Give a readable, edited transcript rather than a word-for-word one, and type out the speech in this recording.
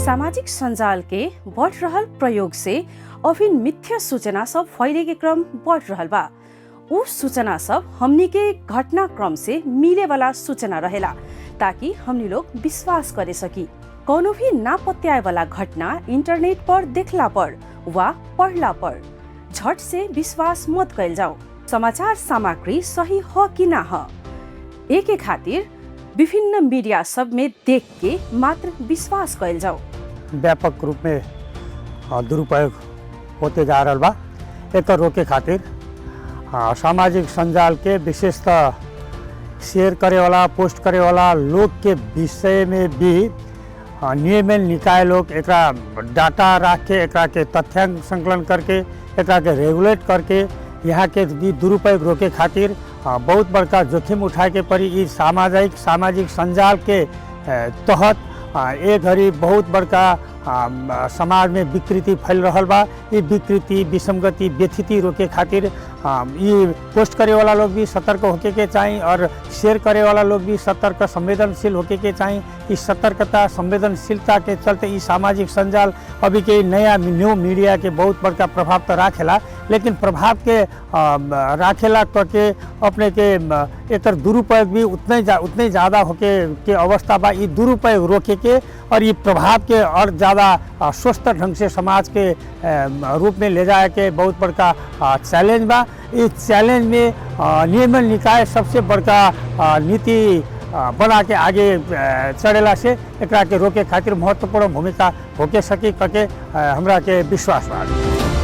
सामाजिक संजाल के बढ़ रहल प्रयोग से अभिन मिथ्या सूचना सब फैले के क्रम बढ़ रहल बा। उ सूचना सब हमनी के घटनाक्रम से मिले वाला सूचना रहेला, ताकि हमनी लोग विश्वास करे सकी। कोनो भी ना पत्याए वाला घटना इंटरनेट पर देखला पर वा पढ़ला पर झट से विश्वास मत कैल जाओ। समाचार सामग्री सही ह कि ना ह, एके खातिर विभिन्न मीडिया सब में देख के मात्र विश्वास कैल जाओ। व्यापक रूप में दुरुपयोग होते जा रहल बा। एकर रोके खातिर सामाजिक संजाल के विशेषतः शेयर करे वाला, पोस्ट करे वाला लोग के विषय में भी नियमन निकाय लोग एकरा डाटा राख के, एकरा के तथ्यांक संकलन करके, एकरा के रेगुलेट करके यहाँ के भी दुरुपयोग रोके खातिर बहुत बड़का जोखिम उठाए के पड़ी। ई सामाजिक संजाल के तहत एक घड़ी बहुत बड़का समाज में विकृति फैल रहल बा। ई विकृति, विसंगति, व्यथिति रोके खातिर ई पोस्ट करे वाला लोग भी सतर्क होके के चाही और शेयर करे वाला लोग भी सतर्क, संवेदनशील होके के चाही। ई सतर्कता, संवेदनशीलता के चलते ई सामाजिक संजाल अभी के नया न्यू मीडिया के बहुत बड़का प्रभाव तो राखेला, लेकिन प्रभाव के राखेला करके अपने के एकर दुरुपयोग भी उतने ज़्यादा होके के अवस्था बा। ई दुरुपयोग रोके के और ये प्रभाव के और ज़्यादा स्वस्थ ढंग से समाज के रूप में ले जाए के बहुत बड़का चैलेंज बा। इस चैलेंज में नियमन निकाय सबसे बड़का नीति बना के आगे चढ़ेला से एकरा के रोके खातिर महत्वपूर्ण भूमिका होके सकी करके हमरा के विश्वास बा।